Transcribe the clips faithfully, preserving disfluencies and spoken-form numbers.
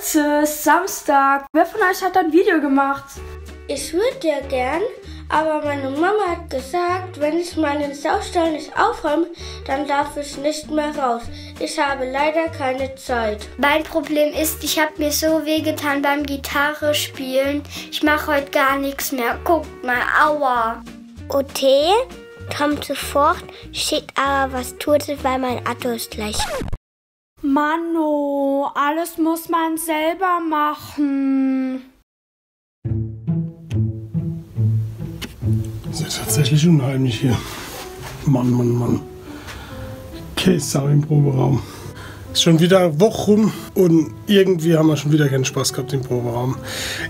Tschüss, Samstag. Wer von euch hat ein Video gemacht? Ich würde ja gern, aber meine Mama hat gesagt, wenn ich meinen Saustall nicht aufräume, dann darf ich nicht mehr raus. Ich habe leider keine Zeit. Mein Problem ist, ich habe mir so wehgetan beim Gitarre spielen. Ich mache heute gar nichts mehr. Guckt mal, aua. O T kommt sofort, schickt aber was Totes, weil mein Auto ist schlecht. Manno, alles muss man selber machen. Das ist ja tatsächlich unheimlich hier. Mann, Mann, Mann. Kee Sau im Proberaum. Ist schon wieder e Woch rum und irgendwie haben wir schon wieder keinen Spaß gehabt im Proberaum.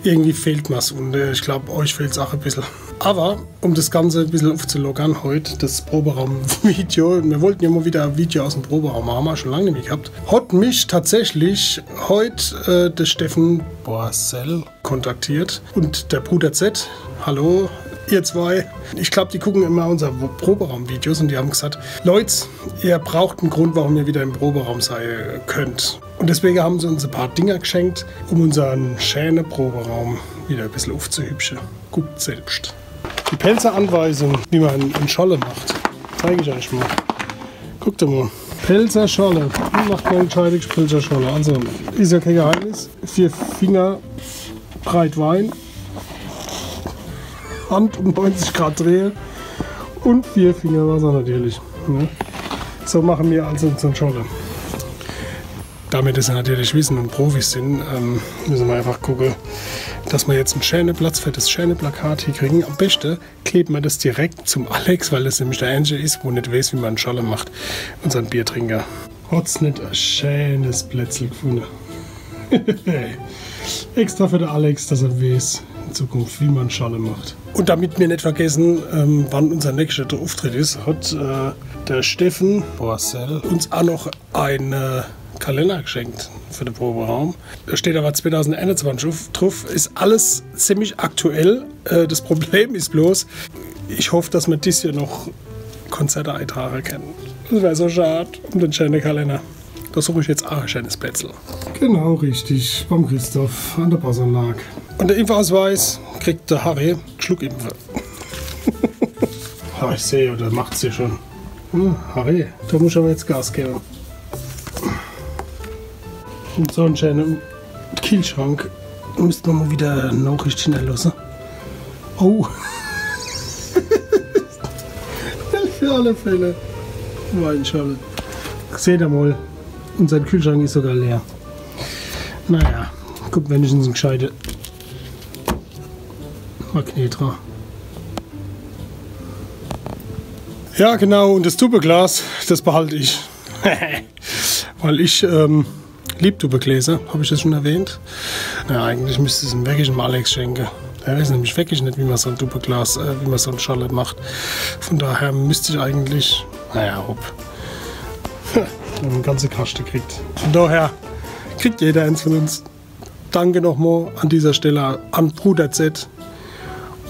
Irgendwie fehlt mir's und äh, ich glaube, euch fehlt's auch ein bisschen. Aber um das Ganze ein bisschen aufzulockern, heute das Proberaum-Video. Wir wollten ja mal wieder ein Video aus dem Proberaum machen, haben wir schon lange nicht mehr gehabt. Hat mich tatsächlich heute äh, der Steffen Borsell kontaktiert und der Bruder Z. Hallo, ihr zwei. Ich glaube, die gucken immer unsere Proberaum-Videos und die haben gesagt, Leute, ihr braucht einen Grund, warum ihr wieder im Proberaum sein könnt. Und deswegen haben sie uns ein paar Dinger geschenkt, um unseren schönen Proberaum wieder ein bisschen aufzuhübschen. Guckt selbst. Die Pälzer Anweisung, wie man einen Schorle macht, zeige ich euch mal. Guckt mal. Pälzer Schorle. Wie macht man eine gescheite Pälzer Schorle? Also, ist ja kein Geheimnis. Vier Finger breit Wein. Hand um neunzig Grad drehen. Und vier Finger Wasser natürlich. Ne? So machen wir also unseren Schorle. Damit ihr es natürlich wissen und Profis sind, ähm, müssen wir einfach gucken, dass wir jetzt einen schönen Platz für das schöne Plakat hier kriegen. Am besten kleben wir das direkt zum Alex, weil das nämlich der Einzige ist, wo nicht weiß, wie man einen Schorle macht. Unseren Biertrinker. Hat's nicht ein schönes Plätzl gefunden? Extra für den Alex, dass er weiß in Zukunft, wie man Schorle macht. Und damit wir nicht vergessen, ähm, wann unser nächster Auftritt ist, hat äh, der Steffen Borsell uns auch noch einen äh, Kalender geschenkt für den Proberaum. Da steht aber zweitausendeinundzwanzig auf, drauf. Ist alles ziemlich aktuell. Äh, das Problem ist bloß, ich hoffe, dass wir dieses Jahr noch Konzerte eintragen können. Das wäre so schade um den schönen Kalender. Da suche ich jetzt auch ein schönes Plätzl. Genau richtig, beim Christoph an der Passanlage. Und der Impfausweis kriegt der Harry. Schluckimpfe. Ah, ich sehe, der macht's hier schon. Hm, Harry, da muss ich aber jetzt Gas geben. Und so einen schönen Kühlschrank müsste man mal wieder eine Nachricht hinterlassen. Oh. Für alle Fälle. Weinschorle. Seht ihr mal, unser Kühlschrank ist sogar leer. Naja, kommt wenigstens ein gescheiter Magnet dran. Ja, genau, und das Tuppeglas, das behalte ich. Weil ich ähm, lieb Tuppegläser, habe ich das schon erwähnt? Ja, eigentlich müsste ich es ihm wirklich dem Alex schenken. Er weiß nämlich wirklich nicht, wie man so ein Tuppeglas, äh, wie man so einen Schorle macht. Von daher müsste ich eigentlich, naja, hopp. Einen ganzen Kasten kriegt. Von daher kriegt jeder eins von uns. Danke nochmal an dieser Stelle an Bruder Z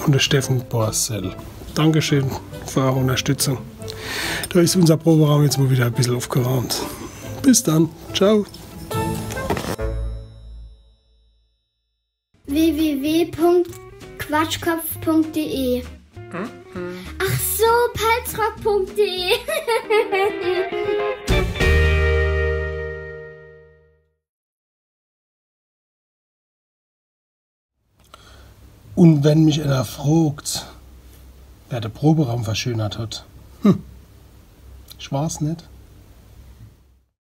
und den Steffen Borsell. Dankeschön für eure Unterstützung. Da ist unser Proberaum jetzt mal wieder ein bisschen aufgeräumt. Bis dann. Ciao. W W W Punkt quatschkopf Punkt D E. Ach so, palzrock Punkt D E. Und wenn mich einer fragt, wer den Proberaum verschönert hat, hm, ich weiß nicht.